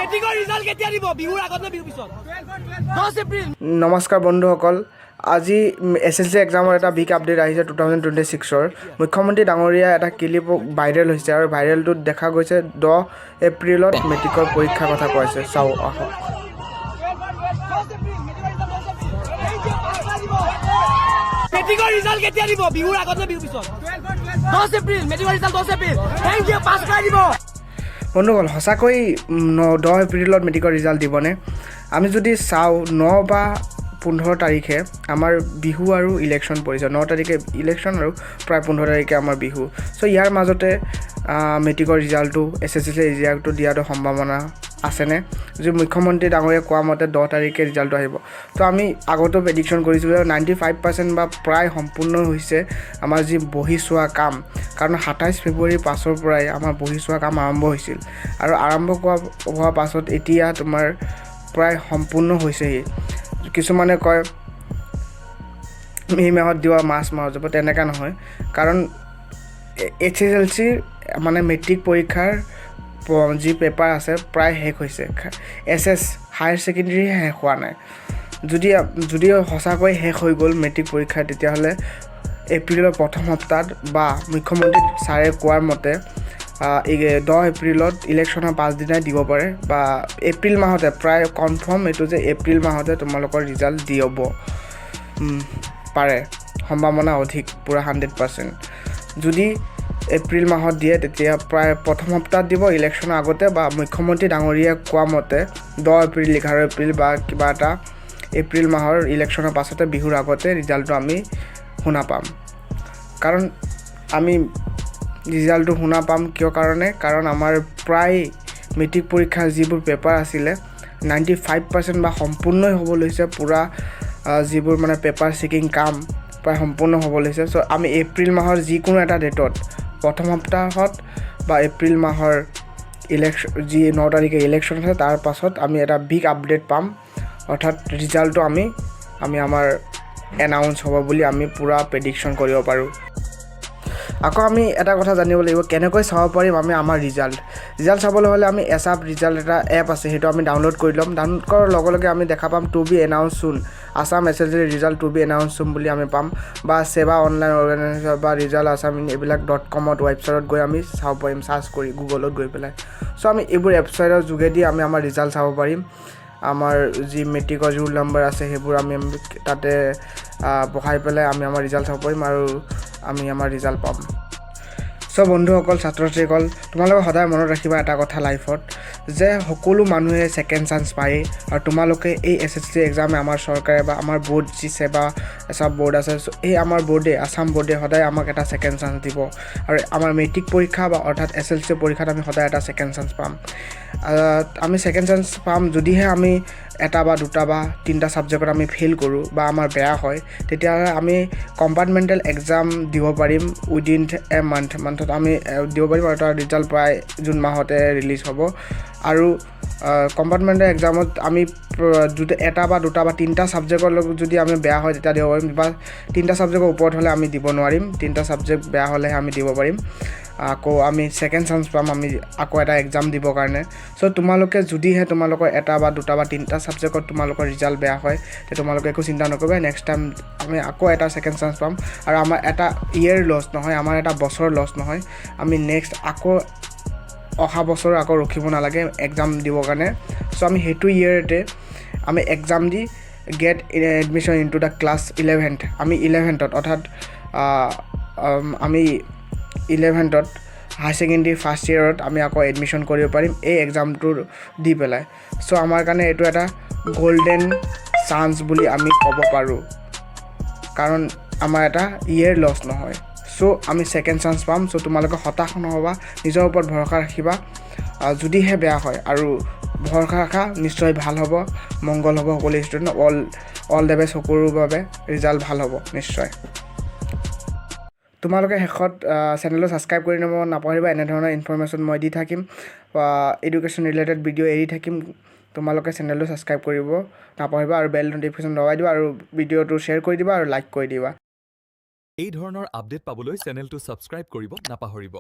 মেট্ৰিকৰ ৰিজাল্ট কেতিয়া দিব? বিহুৰ আগত নে বিহুৰ পিছত? 10 এপ্ৰিল। নমস্কাৰ বন্ধুসকল, আজি এছএছচি এক্সামৰ এটা বিগ আপডেট আহিছে। 2026ৰ মুখ্যমন্ত্ৰী ডাঙৰীয়া এটা ক্লিপ ভাইৰেল হৈছে আৰু ভাইৰেলটোত দেখা গৈছে 10 এপ্ৰিলত মেট্ৰিকৰ পৰীক্ষাৰ কথা কৈছে। চাওঁ আহক। 10 এপ্ৰিল, মেট্ৰিকৰ ৰিজাল্ট 10 এপ্ৰিল। Thank U, পাছ কৰাই দিব। মেট্ৰিকৰ ৰিজাল্ট কেতিয়া দিব? বিহুৰ আগত নে বিহুৰ পিছত? 10 এপ্ৰিল, মেট্ৰিকৰ ৰিজাল্ট 10 এপ্ৰিল। Thank U, পাছ কৰাই দিব। বন্ধুসকল, সঁচাকৈ 10 এপ্ৰিলত মেট্ৰিকৰ ৰিজাল্ট দিবনে? আমি যদি চাওঁ, 9 বা 15 তাৰিখে আমাৰ বিহু আৰু ইলেকশ্যন পৰিছে। 9 তাৰিখে ইলেকশ্যন আৰু প্ৰায় 15 তাৰিখে আমাৰ বিহু। চ' ইয়াৰ মাজতে মেট্ৰিকৰ ৰিজাল্টটো, এছএছচি ৰিজাল্টটো দিয়াটো সম্ভাৱনা আছেনে? যদি মুখ্যমন্ত্ৰী ডাঙৰীয়াই কোৱা মতে 10 তাৰিখে ৰিজাল্টটো আহিব, তো আমি আগতেও প্ৰেডিকশ্যন কৰিছিলোঁ যে 95% বা প্ৰায় সম্পূৰ্ণ হৈছে আমাৰ যি বহি চোৱা কাম। কাৰণ 27 ফেব্ৰুৱাৰীৰ পাছৰ পৰাই আমাৰ বহি চোৱা কাম আৰম্ভ হৈছিল আৰু আৰম্ভ হোৱাৰ পাছত এতিয়া তোমাৰ প্ৰায় সম্পূৰ্ণ হৈছেহি। কিছুমানে কয় মে' মাহত দিব, মাৰ্চ মাহত যাব, তেনেকুৱা নহয়। কাৰণ এইচএছএলচিৰ মানে মেট্ৰিক পৰীক্ষাৰ যি পেপাৰ আছে, প্ৰায় শেষ হৈছে। এইচএছ, হায়াৰ ছেকেণ্ডেৰী শেষ হোৱা নাই। যদি যদি সঁচাকৈ শেষ হৈ গ'ল মেট্ৰিক পৰীক্ষা, তেতিয়াহ'লে এপ্ৰিলৰ প্ৰথম সপ্তাহত বা মুখ্যমন্ত্ৰী ছাৰে কোৱাৰ মতে এই 10 এপ্ৰিলত ইলেকশ্যনৰ পাছদিনাই দিব পাৰে বা এপ্ৰিল মাহতে। প্ৰায় কনফাৰ্ম এইটো যে এপ্ৰিল মাহতে তোমালোকৰ ৰিজাল্ট দিব পাৰে, সম্ভাৱনা অধিক, পূৰা 100%। যদি এপ্ৰিল মাহত দিয়ে, তেতিয়া প্ৰায় প্ৰথম সপ্তাহত দিব ইলেকশ্যনৰ আগতে বা মুখ্যমন্ত্ৰী ডাঙৰীয়াই কোৱা মতে 10 এপ্ৰিল, 11 এপ্ৰিল বা কিবা এটা এপ্ৰিল মাহৰ ইলেকশ্যনৰ পাছতে বিহুৰ আগতে ৰিজাল্টটো আমি শুনা পাম। কাৰণ আমি ৰিজাল্টটো শুনা পাম কিয় কাৰণে? কাৰণ আমাৰ প্ৰায় মেট্ৰিক পৰীক্ষাৰ যিবোৰ পেপাৰ আছিলে, 95% বা সম্পূৰ্ণই হ'ব লৈছে। পূৰা যিবোৰ মানে পেপাৰ চেকিং কাম প্ৰায় সম্পূৰ্ণ হ'ব লৈছে। চ' আমি এপ্ৰিল মাহৰ যিকোনো এটা ডেটত, প্ৰথম সপ্তাহত বা এপ্ৰিল মাহৰ ইলেকশ্যন, যি 9 তাৰিখে ইলেকশ্যন আছে, তাৰ পাছত আমি এটা বিগ আপডেট পাম। অৰ্থাৎ ৰিজাল্টটো আমি আমি আমাৰ এনাউন্স হ'ব বুলি আমি পূৰা প্ৰেডিকশ্যন কৰিব পাৰোঁ। আকৌ আমি এটা কথা জানিব লাগিব, কেনেকৈ চাব পাৰিম আমি আমাৰ ৰিজাল্ট? ৰিজাল্ট চাবলৈ হ'লে আমি এছআপ ৰিজাল্ট এটা এপ আছে, সেইটো আমি ডাউনলোড কৰি ল'ম। ডাউনলোড কৰাৰ লগে লগে আমি দেখা পাম "To be announce soon, Assam SLC result to be announce soon" বুলি আমি পাম। বা ছেবা অনলাইন অৰ্গেনাইজেশ্যন বা ৰিজাল্ট আছাম, এইবিলাক .কমত ৱেবছাইটত গৈ আমি চাব পাৰিম, চাৰ্চ কৰি গুগলত গৈ পেলাই। চ' আমি এইবোৰ ৱেবছাইটৰ যোগেদি আমি আমাৰ ৰিজাল্ট চাব পাৰিম। আমাৰ যি মেট্ৰিকৰ ৰোল নাম্বাৰ আছে, সেইবোৰ আমি তাতে বহাই পেলাই আমি আমাৰ ৰিজাল্ট চাব পাৰিম আৰু আমি আমাৰ ৰিজাল্ট পাম। চ' বন্ধুসকল, ছাত্ৰ ছাত্ৰীসকল, তোমালোকে সদায় মনত ৰাখিবা এটা কথা লাইফত যে সকলো মানুহে ছেকেণ্ড চান্স পায়েই। আৰু তোমালোকে এই এছএছচি এক্সামে আমাৰ চৰকাৰে বা আমাৰ ব'ৰ্ড, যি ছেবা এছাম ব'ৰ্ড আছে, চ' এই আমাৰ ব'ৰ্ডে, আছাম ব'ৰ্ডে সদায় আমাক এটা ছেকেণ্ড চান্স দিব। আৰু আমাৰ মেট্ৰিক পৰীক্ষা বা অৰ্থাৎ এছএলচি পৰীক্ষাত আমি সদায় এটা ছেকেণ্ড চান্স পাম। আমি ছেকেণ্ড চান্স পাম যদিহে আমি এটা বা দুটা বা তিনিটা ছাবজেক্টত আমি ফেইল কৰোঁ বা আমাৰ বেয়া হয়, তেতিয়াহ'লে আমি কম্পাৰ্টমেণ্টেল এক্সাম দিব পাৰিম। উইদিন এ মান্থত আমি দিব পাৰিম আৰু তাৰ ৰিজাল্ট প্ৰায় জুন মাহতে ৰিলিজ হ'ব। আৰু কম্পাৰ্টমেণ্টেল এক্সামত আমি দুটা, এটা বা দুটা বা তিনিটা ছাবজেক্টৰ লগত যদি আমি বেয়া হয়, তেতিয়া দিব পাৰিম। বা তিনিটা ছাবজেক্টৰ ওপৰত হ'লে আমি দিব নোৱাৰিম। তিনিটা ছাবজেক্ট বেয়া হ'লেহে আমি দিব পাৰিম। আকৌ আমি ছেকেণ্ড চান্স পাম আমি আকৌ এটা এক্সাম দিবৰ কাৰণে। চ' তোমালোকে যদিহে তোমালোকৰ এটা বা দুটা বা তিনিটা ছাবজেক্টত তোমালোকৰ ৰিজাল্ট বেয়া হয়, তেতিয়া তোমালোকে একো চিন্তা নকৰিবা। নেক্সট টাইম আমি আকৌ এটা ছেকেণ্ড চান্স পাম আৰু আমাৰ এটা ইয়েৰ লছ নহয়, আমাৰ এটা বছৰ লছ নহয়। আমি নেক্সট আকৌ অহা বছৰ আকৌ ৰখিব নালাগে এক্সাম দিবৰ কাৰণে। চ' আমি সেইটো ইয়েৰতে আমি exam the get admission into the class 11th। আমি ইলেভেন্থত, অৰ্থাৎ আমি ইলেভেন্থত হায়াৰ ছেকেণ্ডেৰী ফাৰ্ষ্ট ইয়েৰত আমি আকৌ এডমিশ্যন কৰিব পাৰিম এই এক্সামটো দি পেলাই। চ' আমাৰ কাৰণে এইটো এটা গ'ল্ডেন চান্স বুলি আমি ক'ব পাৰোঁ, কাৰণ আমাৰ এটা ইয়েৰ লছ নহয়। চ' আমি ছেকেণ্ড চান্স পাম। চ' তোমালোকে হতাশ নহ'বা, নিজৰ ওপৰত ভৰসা ৰাখিবা। যদিহে বেয়া হয় আৰু ভৰসা ৰাখা, নিশ্চয় ভাল হ'ব, মংগল হ'ব সকলো ষ্টুডেণ্ট। অল the best সকলোৰ বাবে, ৰিজাল্ট ভাল হ'ব নিশ্চয়। তোমালোকে শেষত চেনেলটো ছাবস্ক্ৰাইব কৰি ল'ব নাপাহৰিবা। এনেধৰণৰ ইনফৰমেশ্যন মই দি থাকিম, এডুকেশ্যন ৰিলেটেড ভিডিঅ' এৰি থাকিম। তোমালোকে চেনেলটো ছাবস্ক্ৰাইব কৰিব নাপাহৰিবা আৰু বেল ন'টিফিকেশ্যন দবাই দিবা আৰু ভিডিঅ'টো শ্বেয়াৰ কৰি দিবা আৰু লাইক কৰি দিবা। এই ধৰণৰ আপডেট পাবলৈ চেনেলটো ছাবস্ক্ৰাইব কৰিব নাপাহৰিব।